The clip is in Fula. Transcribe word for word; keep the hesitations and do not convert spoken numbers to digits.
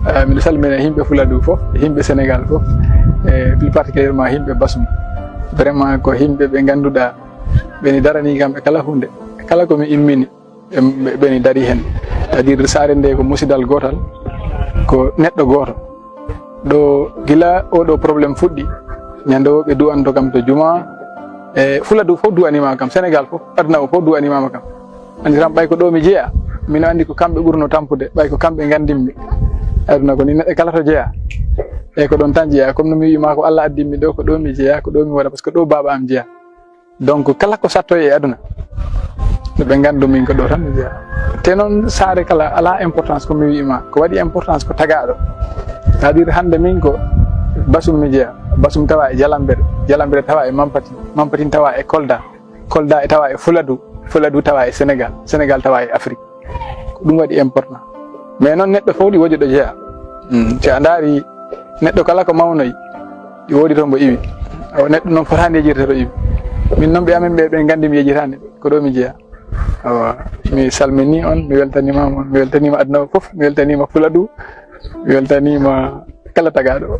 Eh, miɗo salmina yimɓe Fuladu fof, yimɓe Sénégal fof, e plus particulièrement yimɓe Basum. Vraiment ko yimɓe ɓe ngannduɗaa ɓeni daranii kam e kala huunde, kala ko mi immini, ɓe, ɓeni darii heen. C'est-à-dire saare nde ko musidal gootal, ko neɗɗo gooto. Ɗo gila oɗo problème fuɗɗi, ñande o ɓe duwanto kam to juma, e Fuladu fof duwaniima kam, Sénégal fof, aduna o fof duwaniima kam. Anndi tan ɓay ko ɗo mi jeyaa, miɗo anndi ko kamɓe ɓurno tampude, ɓay ko kamɓe nganndimmi. Aduna ko ni neɗɗo kala to jeyaa. E ko ɗon tan jeyaa, comme no mi wiima ko Allah addimmi ɗo, ko ɗo mi jeyaa, ko ɗo mi waɗa, parce que ɗo baaba am jeyaa. Donc kala ko satto e aduna, no ɓe nganndu min ko ɗo tan mi jeyaa. Te noon saare kala alaa importance ko mi wiima, ko waɗi importance ko tagaaɗo. C'est-à-dire hannde min ko Basum mi jeyaa, Basum tawa e Jalambere, Jalambere tawa e Mampati, Mampati tawa e Kolda. Kolda e tawa e Fuladu, Fuladu tawa e Sénégal, Sénégal tawa e Afrique. Ko ɗum waɗi important. Mais noon neɗɗo fof ɗi woodi ɗo jeyaa. Mm, si a ndaari neɗɗo kala ko mawnoyi, ɗi woodi to mbo iwi. Awa neɗɗo noon fotaani yejirde to iwi. Min noon ɓe amen ɓe, ɓe nganndi mi yejitaani ɓe, ko ɗo mi jeyaa. Awa mi salmini on, mi weltaniima on, mi weltaniima aduna o fof, mi weltaniima Fuladu, mi weltaniima kala tagaaɗo.